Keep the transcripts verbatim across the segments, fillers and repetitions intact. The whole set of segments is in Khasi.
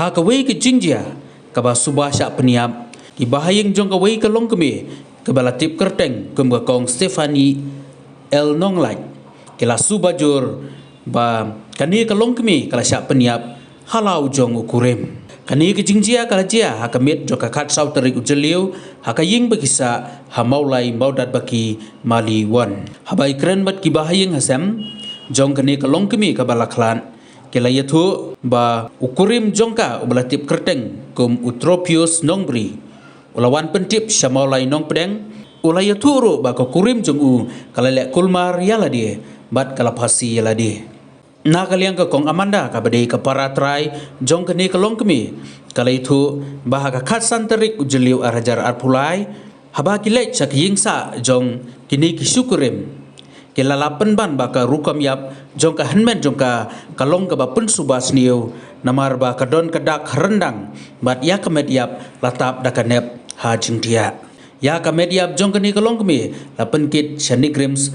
Ha kawei ka jingjia kaba suba shah pynïap, ki bahaïing jong kawei ka longkmie kaba la tip kyrteng kum ka Kong Stephanie L Nonglait, ki la suba jur ba kane ka longkmie ka la shah pynïap ha la u jong u kurim. Kane ka jingjia ka la jia ha ka miet jong ka khatsaw tarik u Jylliew ha ka ïing ba ki sah ha Mawlai Mawdatbaki, Mali One. Haba ïakren bad ki bahaïing hasem jong kane ka longkmie kaba la khlad, ki la ïathuh ba u kurim jong ka uba la tip kyrteng kum u Tropius Nongbri u la wan pyntip sha Mawlai Nongpdeng. U la ïathuh ruh ba ka kurim jong u ka la leh kulmar ïa lade bad ka la phasi ïa lade. Na ka liang ka Kong Amanda kaba dei ka para trai jong kane ka longkmie, ka la ïathuh ba ha ka khatsan tarik u Jylliew ar hajar arphew lai, haba ki leit sha ka ïing sah jong kine ki shu kurim, ki la lap pynban ba ka rukom ïap jong ka hynmen jong ka ka long kaba pynsuba sniew, namar ba ka don ka dak ryndang bad ïa ka met ïap la tap da ka nep ha jingthiah. Ïa ka met ïap jong kane ka longkmie la pynkit sha NEIGRIHMS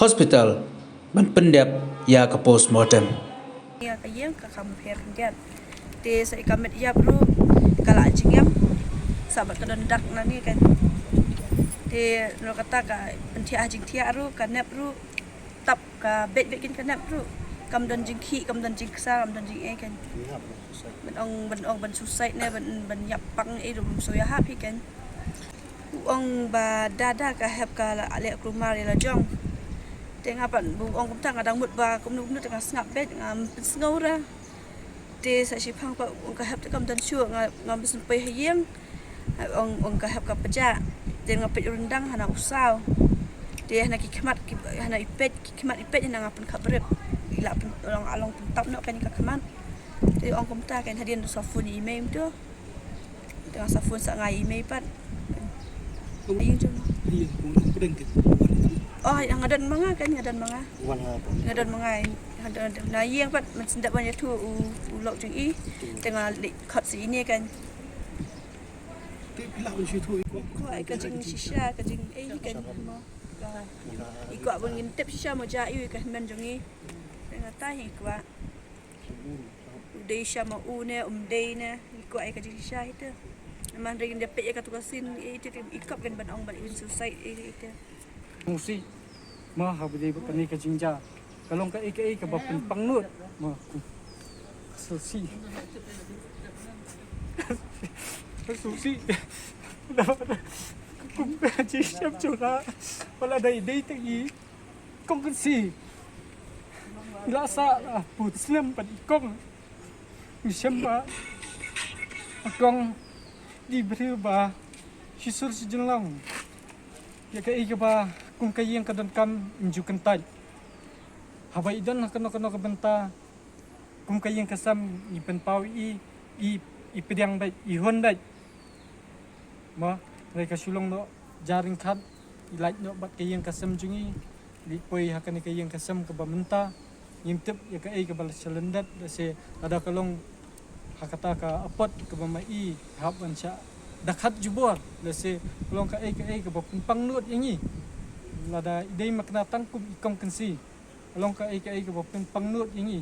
Hospital ban pyndep ïa ka postmortem. Ïa ka ïing ka kham pher khyndiat. Te sa ïa ka met ïap ruh ka la jingïap. Sa bad ka don dak na ngi kan. Te nalor kata ka pynthiah ha jingthiah ruh, ka nep ruh tap ka beit beit kan, ka nep ruh. Kam don jingkhih, kam don jingksa, kam don jingeh kan. Ban ong, ban ong ban suicide ne ban, ban ïap pang ei ruh, so ïa hap hi kan. U ong ba da da ka hep ka la leh kulmar ïa la jong. Te nga pat ba u ong kumta nga dang mut ba kumno kumno te nga sngap beit, ngam pynsngew ruh. Te sa shiphang pat u ong ka hep te kam don shuh, nga, ngam pynpoi ha ïing. Ong, ong ka hep ka pjah. Te nga peit ryndang hana u saw. Te hana ki khmat, ki, hana i peit, ki khmat i peit hana nga pynkhap bret. I la pyn, long, long pyntap noh kan ka khmat. Te ong kumta kan hadien sa phone i mei mynta. Te nga sa phone sa nga i mei pat. Ïing jong. Ïing, kum kum pdeng ke. Oh, nga don ma nga kan, nga don ma nga. Wan ha. Nga don ma nga. Nga don, don na ïing pat, man sendap wan ïathuh u, u lok jong i. Te nga leit khot sa ine kan. Te phi lah ban shu ïathuh i kwah. Kwah ka jingshisha, ka jing, eh, kan mo. Ka, i kwah ban ngin tip shisha mo ja i ka hynmen jong i. Te nga ta hi kwah. U dei sha ma u ne, um dei ne, i kwah ïa ka jingshisha hi te. Namar hynrei ngin da peit ïa katu ka scene, eh, i te, i kwah kan ban ong ban in suicide, eh, i te. Sngewsih ma haba dei ba kane ka jingjia. Ka long kaei kaei kaba pynpang nud ma. Sngewsih. Sngewsih. Kum ka jingshem jong nga. Ba la dei dei tang i. Kong Kynsi. I la sah la put slem bad i kong. Ngi shem ba i kong dei briew ba shisur shijinglong. Ïa kaei kaba kum ka ïing ka donkam ngi ju kyntait. Haba i don ha kano kano ka bynta kum ka ïing ka sem ngi pynpaw i, i, i pdiang beit, i hun beit. Mo, hynrei ka shu long noh ja ryngkat, i lait noh bad ka ïing ka sem jong i, i poi ha kane ka ïing ka sem kaba mynta, ngim tip ïa kaei kaba la sha lyndet, lehse lada ka long ha kata ka apot kaba ma i hap ban shah da khat jubor, lehse ka long kaei kaei kaba pynpang nud ïa ngi. Lada i dei ma kane tang kum i Kong Kynsi, ka long kaei kaei kaba pynpang nud ïa ngi.